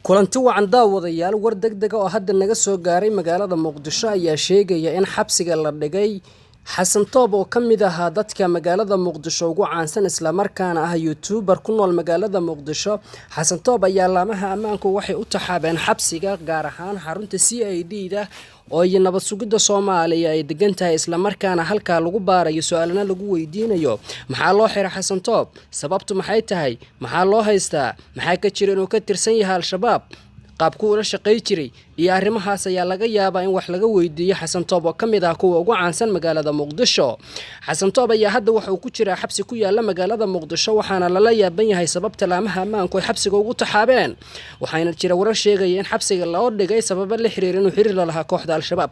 Kulanti wacan daawadayaal. War degdega oo hadda naga soo gaaray magaalada Muqdisho ayaa sheegaya in xabsiga la dhigay Xasan Toob oo ka mid ahaa dadka magaalada Muqdisho ugu caansan, islamarkaana ah YouTuber ku nool magaalada Muqdisho. Xasan Toob ayaa laamaha ammaanku waxay u taxaabeen xabsiga, gaar ahaan xarunta CID da oo ay nabad sugidda Soomaaliya ay degan tahay, islamarkaana halkaa lagu baarayo, su-aalana lagu weydiinayo. Maxaa loo xiray Xasan Toob? Sababtu maxay tahay? Maxaa loo haystaa? Maxaa ka jira inuu ka tirsan yahay Al-Shabaab? Qaabkuu ula shaqay jiray iyo arrimahaas ayaa laga yaabaa in wax laga weydiiyo Xasan Toob oo ka mid ah kuwa ugu caansan magaalada Muqdisho. Xasan Toob ayaa hadda waxa uu ku jiraa xabsi ku yaala magaalada Muqdisho, waxaana lala yaaban yahay sababta laamaha ammaanku ay xabsiga ugu taxaabeen, waxaana jira warar sheegaya in xabsiga loo dhigay sababo la xiriira inuu xiriir la lahaa kooxda Al-Shabaab.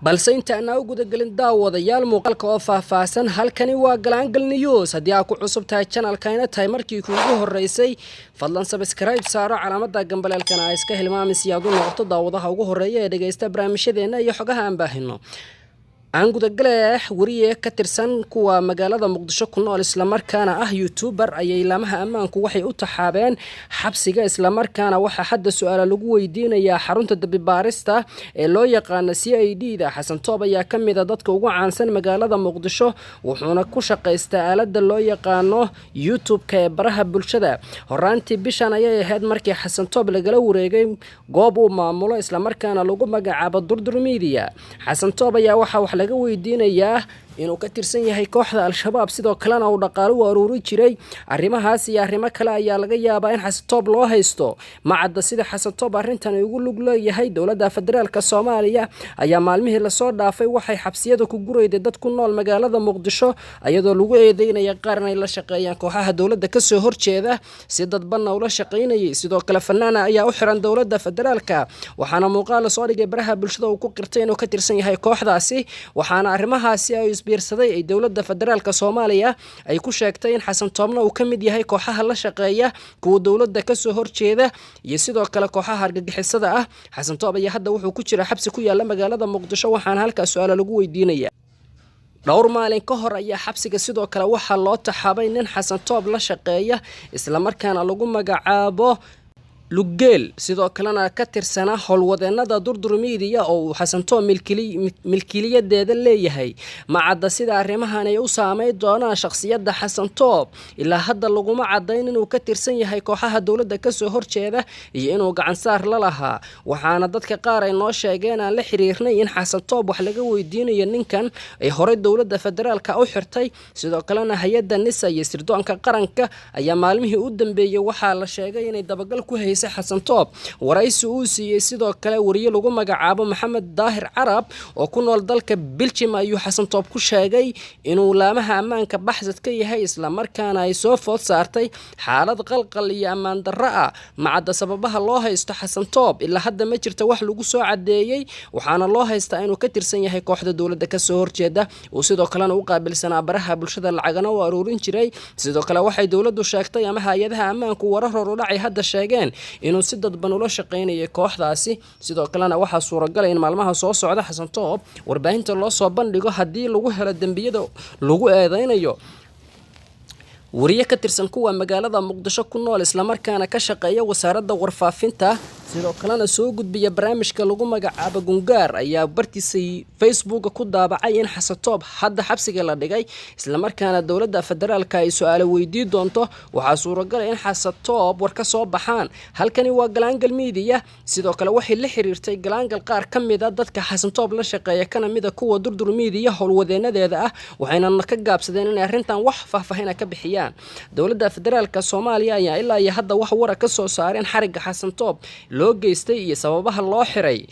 Balse inta aanaa u gudagelin, daawadayaal, muuqaalka oo faahfaahsan, halkani waa Galaangal News. Haddii aad ku cusub tahay channelkayna, tahay markii kuugu horeysay, fadlan subscribe saaro, calaamada gambaleelkana a iska hilmaamin si aad u noqoto daawadaha ugu horeeya ee dhegaysta barnaamijyadeena iyo xogaha aan baahino. Aan gudagale. Wariye ka tirsan kuwa magaalada Muqdisho ku nool, islamarkaana ah YouTuber, ayay laamaha ammaanku waxay u taxaabeen xabsiga, islamarkaana waxaa hadda su-aala lagu weydiinayaa xarunta dambibaarista ee loo yaqaano CID da. Xasan Toob ayaa ka mid a dadka ugu caansan magaalada Muqdisho, wuxuuna ku shaqaystaa aalada loo yaqaano YouTube-ka ee baraha bulshada. Horaantii bishan ayay ahayd markii Xasan Toob lagala wareegay goob uu maamulo, islamarkaana lagu magacaabo Durdur Media. Xasan Toob ayaa waxaa wax laga weydiinayaa inuu ka tirsan yahay kooxda Al-Shabaab, sidoo kalena uu dhaqaalo u aruuri jiray. Arrimahaas iyo arrimo kale ayaa laga yaabaa in Xasan Toob loo haysto. Ma cadda sida Xasan Toob arrintan ugu lug leeyahay. Dowladda federaalka Soomaaliya ayaa maalmihii lasoo dhaafay waxay xabsiyada ku gurayday dad ku nool magaalada Muqdisho, iyadoo lagu eedeynaya qaar inay la shaqeeyaan kooxaha dowladda kasoo horjeeda, si dadbanna ula shaqaynayay. Sidoo kale fanaana ayaa u xiran dowladda federaalka, waxaana muuqaal lasoo dhigay baraha bulshada uu ku qirtay inuu ka tirsan yahay kooxdaasi. Waxaana arrimahaasi ay isbiirsaday ay dowladda federaalka Soomaaliya ay ku sheegtay in Xasan Toobna uu ka mid yahay kooxaha la shaqeeya kuwa dowladda kasoo horjeeda iyo sidoo kale kooxaha argagixisada ah. Xasan Toob ayaa hadda wuxuu ku jira xabsi ku yaala magaalada Muqdisho, waxaana halkaas su-aala lagu weydiinaya. Dhowr maalin ka hor ayaa xabsiga sidoo kale waxaa loo taxaabay nin Xasan Toob la shaqeeya, islamarkaana lagu magacaabo Lugeel, sidoo kalena ka tirsanaa howlwadeenada Durdur Media oo uu Xasan Toob milkiliyadeeda leeyahay. Ma cadda sida arrimahan ay u saameyn doonaan shakhsiyadda Xasan Toob. Ilaa hadda laguma caddayn inuu ka tirsan yahay kooxaha dowladda kasoo horjeeda iyo inuu gacansaar la lahaa, waxaana dadka qaar ay noo sheegeen aan la xiriirnay in Xasan Toob wax laga weydiinayo ninkan ay horey dowladda federaalka u xirtay. Sidoo kalena hay-adda NISA iyo sirdoonka qaranka ayaa maalmihii u dambeeyey waxaa la sheegay inay dabagal ku haysay Xasan Toob. Waraysi uu siiyey sidoo kale wariye lagu magacaabo Maxamed Daahir Carab oo ku nool dalka Biljim ayuu Xasan Toob ku sheegay inuu laamaha ammaanka baxsad ka yahay, islamarkaana ay soo food saartay xaalad qalqal iyo ammaan darro ah. Macadda sababaha loo haysto Xasan Toob. Ilaa hadda ma jirta wax lagu soo cadeeyey, waxaana loo haystaa inuu ka tirsan yahay kooxda dowladda kasoo horjeeda, uu sidoo kalena u qaabilsanaa baraha bulshada, lacagana u aruurin jiray. Sidoo kale waxay dowladdu sheegtay ama hay-adaha ammaanku warar hor u dhacay hadda sheegeen inuu si dadban ula shaqaynayay kooxdaasi. Sidoo kalena waxaa suuragalay in maalmaha soo socda Xasan Toob warbaahinta loo soo bandhigo haddii lagu helo dembiyada lagu eedeynayo. Wariye ka tirsan kuwa magaalada Muqdisho ku nool, islamarkaana ka shaqeeya wasaaradda warfaafinta, sidoo kalena soo gudbiya barnaamijka lagu magacaabo Gungaar, ayaa bartiisay Facebooka ku daabacay in Xasan Toob hadda xabsiga la dhigay, islamarkaana dowladda federaalka ay su-aalo weydii doonto. Waxaa suuragalay in Xasan Toob war ka soo baxaan. Halkani waa Galaangal Media. Sidoo kale waxay la xiriirtay Galaangal qaar ka mid a dadka Xasan Toob la shaqeeya, kana mida kuwa Durdur Media howlwadeenadeeda ah, waxayna ka gaabsadeen inay arrintan wax faahfaahina ka bixiyaan. Dowladda federaalka Soomaaliya ayaa ilaa iyo hadda wax wara ka soo saareen xarigga Xasan Toob loo geystay iyo sababaha loo xiray.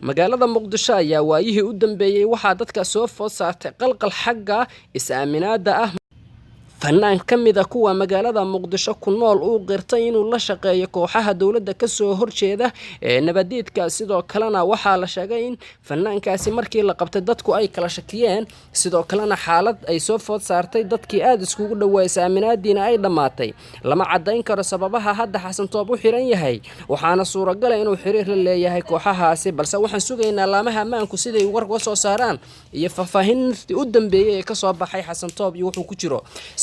Magaalada Muqdisho ayaa waayihii u dambeeyey waxaa dadka soo food saartay qalqal xagga is-aaminaada ah. Fanaan ka mid a kuwa magaalada Muqdisho ku nool uu qirtay inuu la shaqeeyo kooxaha dowladda kasoo horjeeda ee nabadiidka. Sidoo kalena waxaa la sheegay in fanaankaasi markii la qabtay dadku ay kala shakiyeen, sidoo kalena xaalad ay soo food saartay dadkii aada iskugu dhowaa, is-aaminaadiina ay dhammaatay. Lama caddayn karo sababaha hadda Xasan Toob u xiran yahay, waxaana suuragala inuu xiriir la leeyahay kooxahaasi, balse waxaan sugaynaa laamaha ammaanku siday war uga soo saaraan iyo faahfaahintii u dambeeyey ee kasoo baxay Xasan Toob iyo wuxuu ku jiro.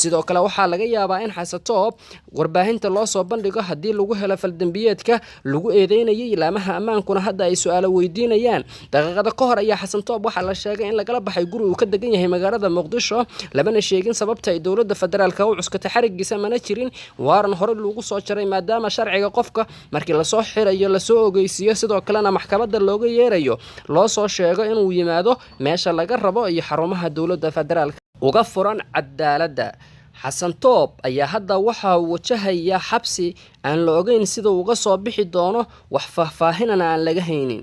Sidoo kale waxaa laga yaabaa in Xasan Toob warbaahinta loo soo bandhigo haddii lagu helo faldambiyeedka lagu eedeynayay, laamaha ammaankuna hadda ay su-aalo weydiinayaan. Daqiiqada ka hor ayaa Xasan Toob waxaa la sheegay in lagala baxay guri uu ka degan yahay magaalada Muqdisho, lamana sheegin sababta ay dowladda federaalka u cuskatay xarigiisa. Mana jirin waaran hore lagu soo jaray, maadaama sharciga qofka markii lasoo xirayo lasoo ogeysiiyo, sidoo kalena maxkamadda looga yeerayo loo soo sheego inuu yimaado meesha laga rabo iyo xarumaha dowladda federaalka uga furan cadaaladda. Xasan Toob ayaa hadda waxa uu wajahayaa xabsi aan la ogeyn sida uga soo bixi doono, wax faahfaahinana aan laga haynin.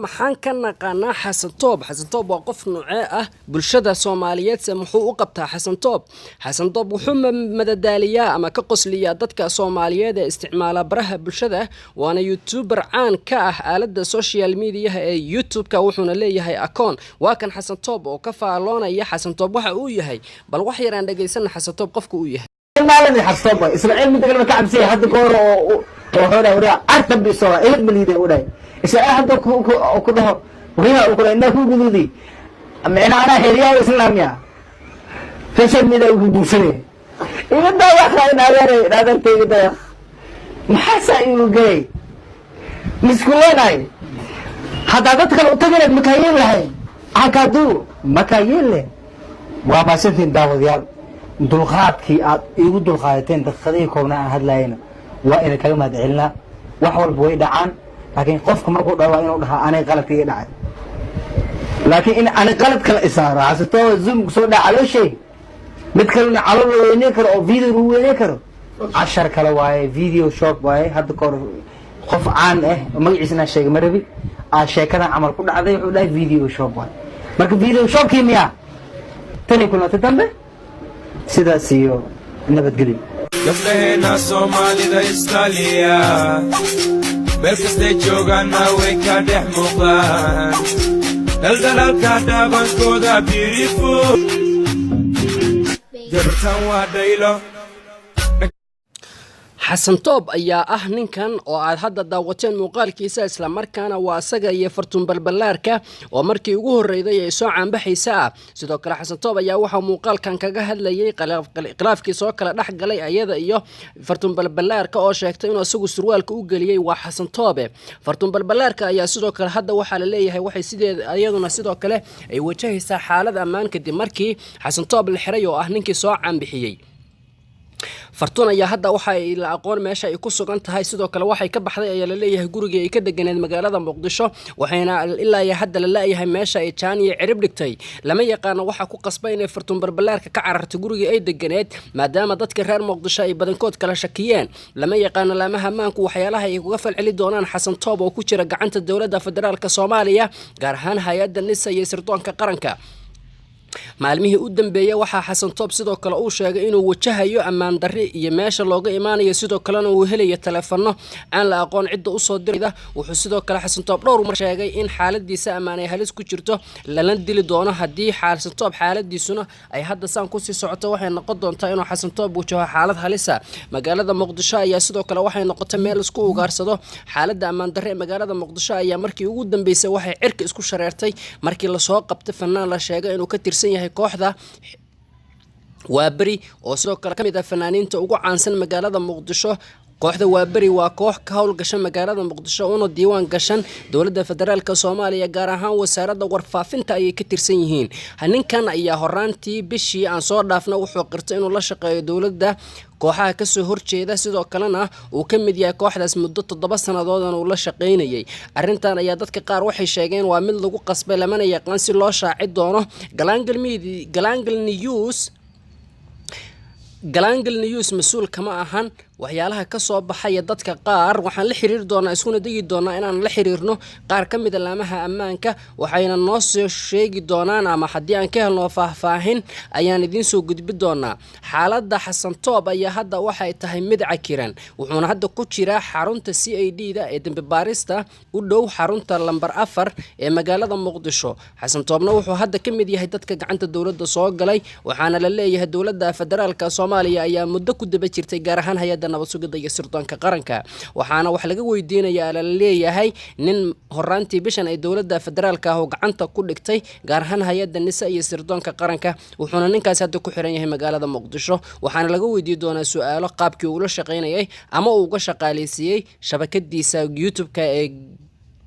Maxaan ka naqaanaa Xasan Toob? Xasan Toob waa qof nuucee ah? Bulshada Soomaaliyeed se muxuu u qabtaa Xasan Toob? Xasan Toob wuxuu madadaaliyaa ama ka qosliyaa dadka Soomaaliyeed ee isticmaala baraha bulshada, waana youtuber caan ka ah aalada social mediaha ee YouTube-ka, wuxuuna leeyahay akoon. Waa kan Xasan Toob oo ka faaloonaya Xasan Toob waxa uu yahay. Bal wax yaraan dhegaysana Xasan Toob qofka uu yahay. Maalin xabsooba Israa'iil mid kale ka cabsay hadda goor oo wuxuu dhahay, waraa artan biso ilad maliida u dhahay Israa'iil hadda ku dhaho wariya uu ku dhahay inaa ku gududi micna anaa xiriyaa islaamiya social media uu ku guursanay. Iga daa in adeeray adeertay, iga daa. Maxaa saa igu gelay miskuleenay? Haddaa dad kale u taganayd makaa yeel lahayn halkaaduu makaa yeel leh. Waa mahadsantiin daawadayaal, dulqaadkii aad iigu dulqaadateen daqiiqadihii koobnaa aan hadlayana waa ina kaga mahad celinaa. Wax walba way dhacaan, laakiin qofka markuu dhaho waa inuu dhahaa anay qaladka ii dhacay, laakiin in ani qalad kala isaaro xasatoo zoom soo dhaca calooshay mid kalena calool la weyney karo oo video lagu weyney karo, cashar kale waaye. Video shop waaye. Hadda kahor qof caan ah oo magaciisa inaan sheegay ma rabi aa sheekadan camal ku dhacday, wuxuu dhahay video shop waaye. Marka video shopkii miyaa tani kulantay dambe, sidaas iyo nabadgelyo. Gabdhaheena Soomaalida Istaaliya meel kastay joogaanna way ka dhex muuqdaan dhaldhalaalka dhaabankooda. Beautiful gabartan waa dhaylo. Xasan Toob ayaa ah ninkan oo aad hadda daawateen muuqaalkiisa, islamarkaana waa asaga iyo Fartuun Balballaarka oo markii ugu horreyday ay soo caanbaxaysa ah. Sidoo kale Xasan Toob ayaa waxaa muuqaalkan kaga hadlayay khilaafkii soo kala dhex galay ayada iyo Fartuun Balballaarka, oo sheegtay inuu isagu surwaalka u geliyey. Waa Xasan Toobe. Fartuun Balballaarka ayaa sidoo kale hadda waxaa la leeyahay waxay sideeda iyaduna sidoo kale ay wajahaysaa xaalad ammaan kadib markii Xasan Toob la xiray, oo ah ninkii soo caanbixiyey. Fartuun ayaa hadda waxa ay la aqoon meesha ay ku sugan tahay. Sidoo kale waxay ka baxday ayaa laleeyahay gurigii ay ka deganeed magaalada Muqdisho, waxayna ilaa iyo hadda la la-yahay meesha ay jaan iyo cirib dhigtay. Lama yaqaano waxaa ku qasbay inay Fartuun Balbalaarka ka carartay gurigii ay deganeed, maadaama dadka reer Muqdisho ay badankood kala shakiyeen. Lama yaqaano laamaha ammaanku waxyaalaha ay uga falceli doonaan Xasan Toob oo ku jira gacanta dowladda federaalka Soomaaliya, gaar ahaan hay-adda NISA iyo sirdoonka qaranka. Maalmihii u dambeeyey waxaa Xasan Toob sidoo kale uu sheegay inuu wajahayo ammaan darri iyo meesha looga imaanayo, sidoo kalena uu helayo taleefano aan la aqoon cidda usoo dirayda. Wuxuu sidoo kale Xasan Toob dhowr mar sheegay in xaaladiisa ammaan ay halis ku jirto, lana dili doono. Haddii Xasan Toob xaaladiisuna ay hadda saan kusii socoto, waxay noqon doontaa inuu Xasan Toob wajaho xaalad halisa. Magaalada Muqdisho ayaa sidoo kale waxay noqotay meel isku ugaarsado. Xaaladda ammaan darre ee magaalada Muqdisho ayaa markii ugu dambeysay waxay cirka isku shareertay markii lasoo qabtay fanaan la sheegay inuu ka tirsan yahay kooxda Waaberi, oo sidoo kale ka mid ah fanaaniinta ugu caansan magaalada Muqdisho. Kooxda Waaberi waa koox ka howlgasha magaalada Muqdisho, una diiwaan gashan dowladda federaalka Soomaaliya, gaar ahaan wasaaradda warfaafinta ayay ka tirsan yihiin. Ninkan ayaa horaantii bishii aan soo dhaafna wuxuu qirtay inuu la shaqeeyo dowladda kooxaha kasoo horjeeda, sidoo kalena uu ka mid yahay kooxdaas, muddo 7 sanadoodan uu la shaqaynayay. Arrintan ayaa dadka qaar waxay sheegeen waa mid lagu qasbay, lamana yaqaan si loo shaaci doono. Galaangal News, Galaangal News mas-uul kama ahan waxyaalaha kasoo baxaya dadka qaar. Waxaan la xiriiri doonaa, iskuna degi doonaa inaan la xiriirno qaar ka mida laamaha ammaanka, waxayna noo soo sheegi doonaan ama haddii aan ka helno faahfaahin ayaan idiin soo gudbi doonaa. Xaaladda Xasan Toob ayaa hadda waxay tahay mid cakiran, wuxuuna hadda ku jiraa xarunta CID da ee dembi baarista u dhow xarunta lambar 4 ee magaalada Muqdisho. Xasan Toobna wuxuu hadda ka mid yahay dadka gacanta dowladda soo galay, waxaana la leeyahay dowladda federaalka Soomaaliya ayaa muddo ku daba jirtay, gaar ahaan hay-adda Hay-adda Nabad Sugidda iyo Sirdoonka Qaranka. Waxaana wax laga weydiinayaa la leeyahay nin horaantii bishan ay dowladda federaalka ah oo gacanta ku dhigtay, gaar ahaan hay-adda NISA iyo Sirdoonka Qaranka. Wuxuuna ninkaasi hadda ku xiran yahay magaalada Muqdisho, waxaana laga weydiin doonaa su-aalo qaabkii uu ula shaqaynayay ama uu uga shaqaaleysiiyey shabakadiisa YouTube-ka ee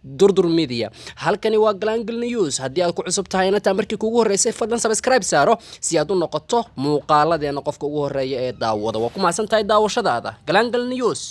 Durdur Media. Halkani waa Galangel News. Haddii aad ku cusub tahayna taa markii kuugu horreysay, fadlan subscribe saaro si aad u noqoto muuqaaladeena qofka ugu horreeya ee daawada. Waa ku mahadsan tahay daawashadaada Galangel News.